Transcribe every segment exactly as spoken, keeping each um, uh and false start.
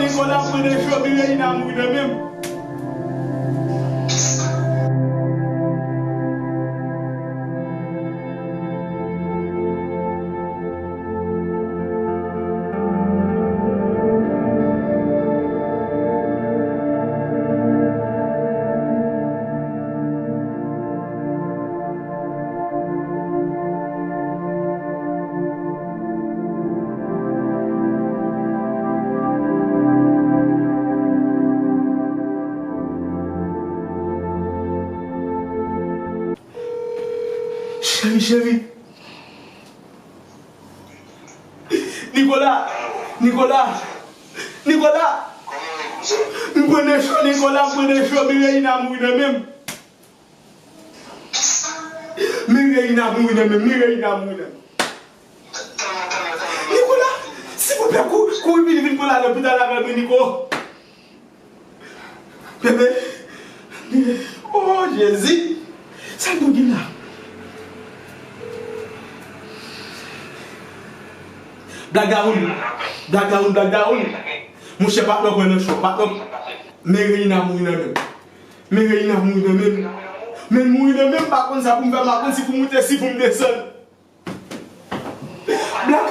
Nicolas pran de cho, Mireille nan mouri nan men m. Cheri, cheri. Nicolas! Nicolas! Nicolas! M pran de cho, Nicolas, m pran de cho, Mireille nan mouri nan men m. Mireille nan mouri nan men m, Mireille nan mouri nan men m. Nicolas, silvouplè, kou-, kouri vini, vin pou l al lopital avè mwen, Nico. Bebe, oh Jezi, sa nou gen la? Black Daoun, Black Daoun, Black Daoun. Monchè, patnè pran nan cho, patnè. Men Reina mouri nan men m. Men Reina mouri nan men m. Men mouri nan men m, m pa konn sa pou m fè, m pa konn si pou m moute, si pou m desann. Black!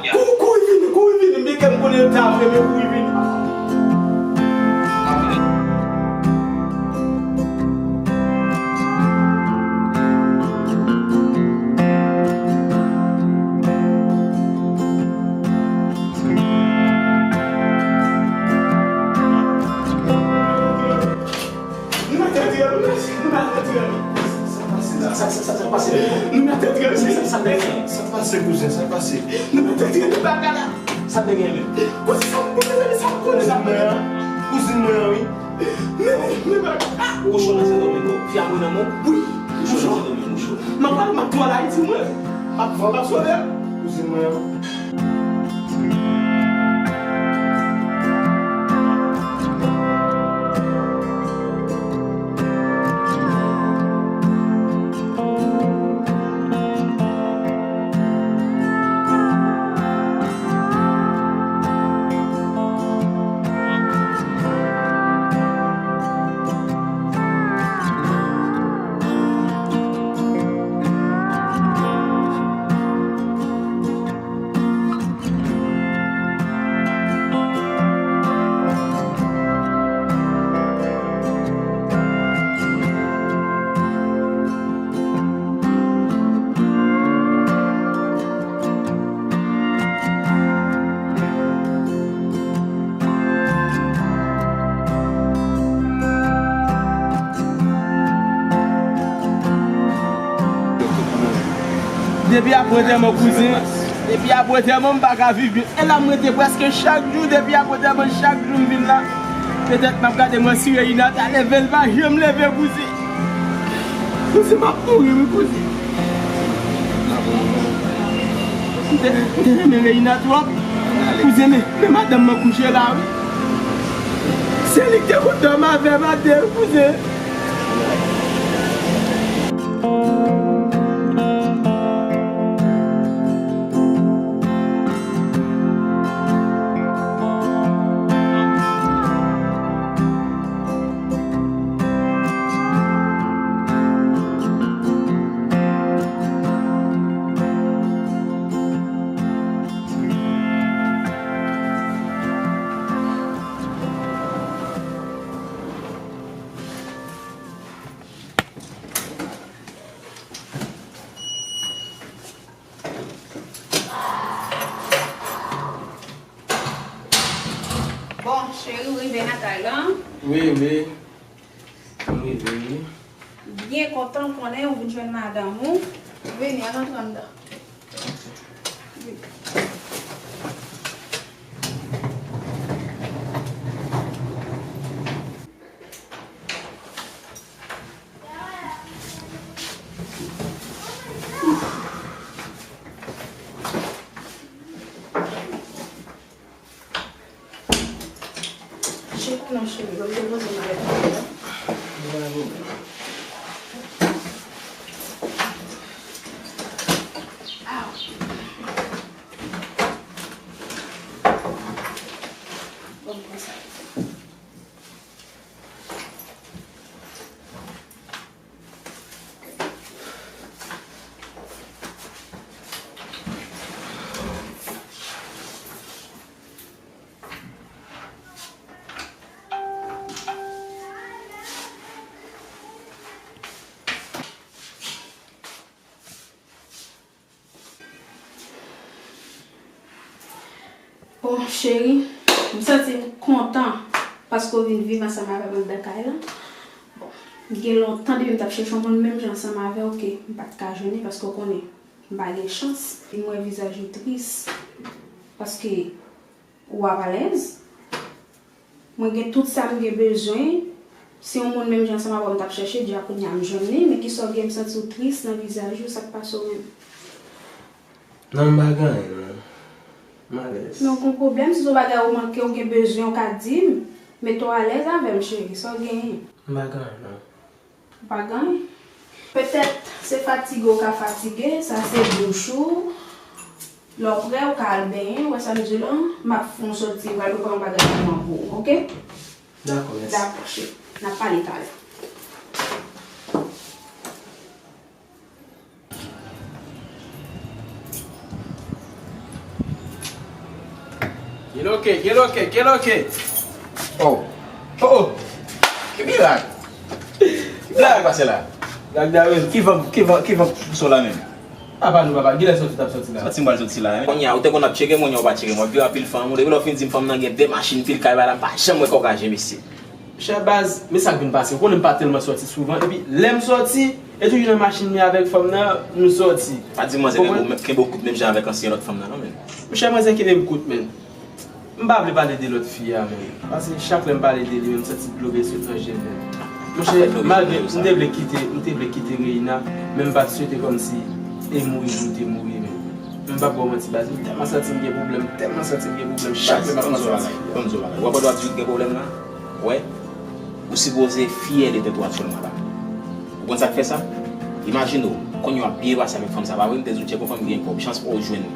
Kou-, kouri vini, kouri vini, byen ke m konnen l ta vre, men kouri vini. Nou mèt retire nou, mèsi. Nou mèt retire nou. Sa k pase la? Sa, sa, sa, sa k pase la? Nou mèt retire nou. Sa, sa, sa k pase? Sa k pase, kouzen? Sa k pase? Nou mèt retire nou bagay la. Sa te gen menm? Kouzen, sa m konnen, sa m konnen. Kouzin mwen an? Kouzin mwen an, wi. Men, men, men, ah! Ou cho nan Sendomeng, fi a mouri nan men w? Wi. Ou cho nan Sendomeng, ou cho. M ap pale, m ap tou al Ayiti, mwen. M ap, m ap sove. Kouzin mwen an. Depi apre antèman kouzen, depi apre antèman m pa ka viv byen. E la m rete prèske chak jou, depi apre antèman chak jou m vin la. Petèt m ap gade mwen si Reina ta leve, l pa janm leve kouzen. Kouzen, m ap mouri wi kouzen. M te, m te renmen Reina twòp. Kouzen, men, men madanm mwen kouche la wi. Se li ki te konn dòmi avè m atè wi kouzen. Bon, cheri, ou rive nan kay lan? Wi, wi. M rive, wi. Byen kontan konnen ou vin jwenn madanm ou. Vini, ann antre anndan. Bon, cheri, m santi m kontan paske w vin viv ansanm avè m anndan kay la. Bon, gen lontan depi m t ap chèche yon moun menm jan ansanm avè w ke m pa t ka jwenn li paske w konnen m pa gen chans. M wè vizaj ou tris paske ou ap alèz. Mwen gen tout sa m gen bezwen. Se yon moun menm jan ansanm avè w m t ap chèche, di a kounye a m jwenn li, men kisa w gen, m santi w tris nan vizaj ou, sa k pase w menm? Non, m pa gen anyen, non. M alèz. Men w gen yon pwoblèm, si se yon bagay ou manke, ou gen bezwen, ou ka di m, mete w alèz avè m, cheri, sa w genyen? M pa gen anyen, non. Ou pa gen anyen? Petèt se fatige w ka fatige, sa se bouch ou. Lè w prè, ou ka al benyen, ou wè sa m di w lan, m ap fè yon soti, m pral prepare yon bagay kouman pou ou, oke? Dakò, mèsi. Dakò, cheri. N ap pale talè. Geloke, geloke, geloke. Oh. Oh, oh. Ki mirak? Ki mirak ki pase la? Black Darren, ki van, ki van, ki van pouse w la menm? Apa nou papa, kilè sòti w t ap sòti la? Sòti m pral sòti la. Kounye a, ou te konn ap tcheke m, kounye a ou pa tcheke m. W ap vire anpil fanm, ou depi lè w fin di m fanm nan gen de machin, pil kay, bay la, m pa janm wè kòw ka jeme isit. Chè baz, men sa k vin pase, ou konnen m pa tèlman sòti souvan, epi lè m sòti, e toujou nan machin li avèk fanm nan, nou sòti. Pa di manzè kenbe w, kenbe w kout menm jan avèk ansyen lòt fanm nan, non, men. Monchè, manzè kenbe m kout, men. M pa vle pale de lòt fi a, men. Paske chak lè m pale de li, men m santi dlo vin sot nan je m, men. Monchè, malgre m te vle kite, m te vle kite Reina, men m pa t swete kòmsi e mouri jan l te mouri, men. Men m p ap ba w manti, baz, m tèlman santi m gen pwoblèm, m tèlman santi m gen pwoblèm, chak lè m ap panse a ti fi a. Ban m di w bagay. W ap wè w ap di w gen pwoblèm la? Wè? Ou sipoze fyè de tèt ou aktyèlman la. Ou konn sa k fè sa? Imajine w, kounye a w ap byen pase avèk fanm sa, pa vre? M te di w tcheke yon fanm ki gen kòb, chans pa w jwenn li.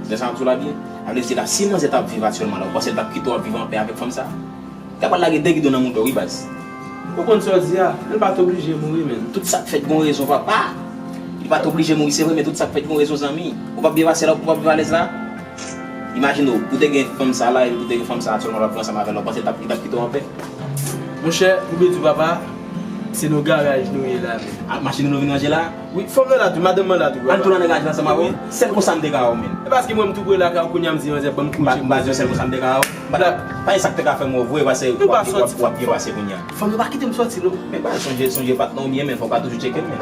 Lè sa m ap di w la byen. Sa vle di la, si manzè t ap viv aktyèlman la, ou panse l t ap kite w ap viv anpè avèk fanm sa? Li ta pral lage de gidon nan mouda w, wi, baz. Ou konn sa w di a, men l pa t oblije mouri, men. Tout sa k fèt gon rezon, papa. Li pa t oblije mouri, se vre, men tout sa k fèt gon rezon, zanmi. Ou p ap byen pase la, ou p ap viv alèz la. Imajine w, pou te gen fanm sa la, epi pou te gen fanm sa aktyèlman w ap viv ansanm avè l la, ou panse l t ap, li t ap kite w anpè? Monchè, pou byen di w papa, se nan garaj nou ye la, men. A, machin nou vin ranje la? Wi, fanm nan la tou, madanm mwen la tou, papa. Ann tounen nan garaj la ansanm avè w? Wi. Sèl konsa m te ka wè w, men. E paske mwen m tou pre lakay ou, kounye a m di manzè ban m kout je. M pa di w sèl konsa m te ka wè w. Black, pa gen sa k te ka fè m wè w vre, paske w ap, w ap, w ap byen pase kounye a. Fanm yo pa kite m sòti, non. Men pa sonje, sonje patnè w byen, men fò w pa toujou tcheke m, men.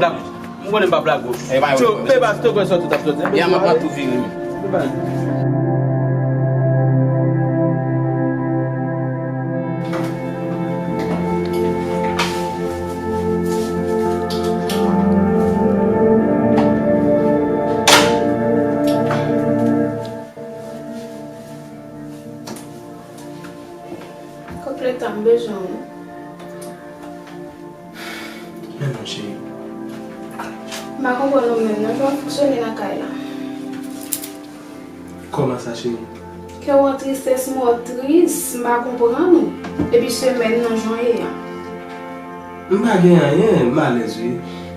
Black, m konnen m p ap lage w. Cho, men baz, te kwè sòti w t ap sòti. Ya, m ap tou vire, men. Men baz. Konpleta, m bezwen w. Men non, cheri. M pa konprann ou menm, non, jan w fonksyone nan kay la. Kòman sa, cheri? Kè w an tristès, mò tris, m pa konprann ou. Depi semèn nan, jan w ye a. M pa gen anyen, m alèz, wi.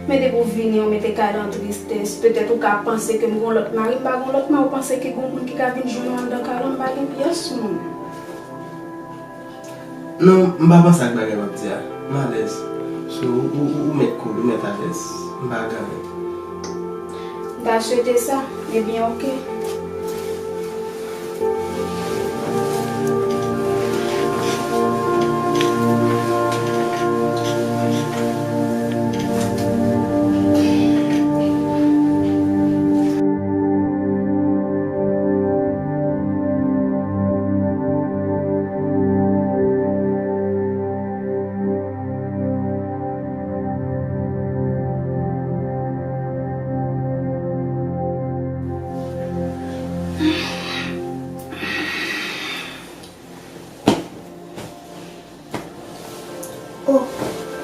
Men depi w vini, w mete kay la an tristès. Petèt ou ka panse ke m gon lòt mari, m pa gon lòt mari, ou panse ke gon moun ki ka vin jwenn ou anndan kay la, m pa gen pyès moun. Non, m pa panse ak bagay w ap di a. M alèz. So, ou, ou, ou mèt cool, ou mèt alèz. M pa gen anyen. M ta swete sa. Ebyen, oke. Oh,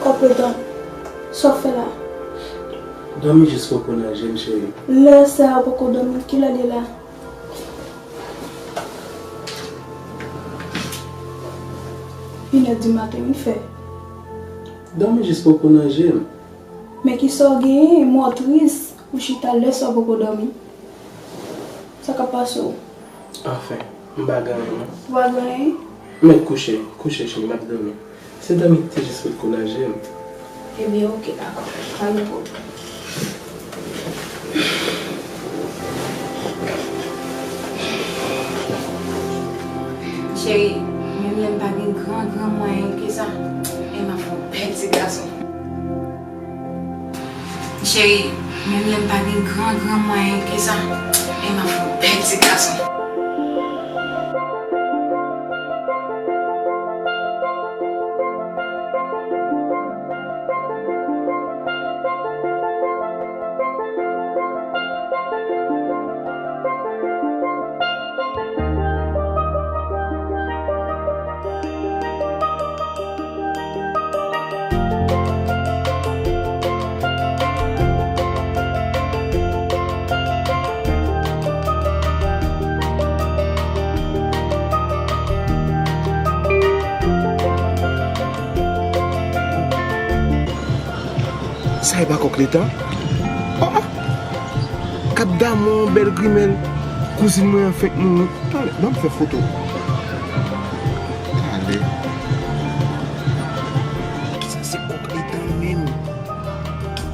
konpletan. Sa w fè la? Dòmi jis poko nan je m, cheri. Lè sa a ou poko dòmi, kilè l ye la? Inè di maten, m fè. Dòmi jis poko nan je m. Men kisa w genyen, mò tris, ou chita lè sa w poko dòmi. Sa k ap pase w? Anfen, m pa gen anyen non. Ou pa gen anyen? Men kouche, kouche cheri, m ap dòmi. Se dòmi ki te jis pot kou nan je m. Ebyen, oke, dakò. Pa gen pwoblèm. Cheri, menm lè m pa gen gran, gran mwayen ke sa, men m ap fè yon bèl ti gason. Cheri, menm lè m pa gen gran, gran mwayen ke sa, men m ap fè yon bèl ti gason. Sa e pa kòk letan? Oh, oh. K ap damou, bèl grimèl. Kouzin mwen an fenk mouri. Talè, ban m fè foto. Talè. Sa se kòk letan menm.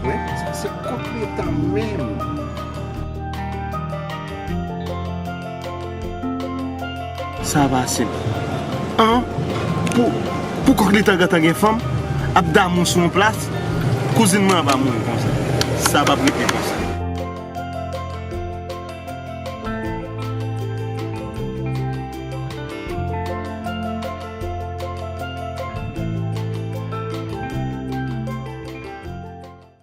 Wi, sa se kòk letan menm. Sa pa senp. An, pou, pou kòk letan gentan gen fanm, ap damou sou yon plas, kouzin mwen an va mouri konsa. Sa p ap rete konsa.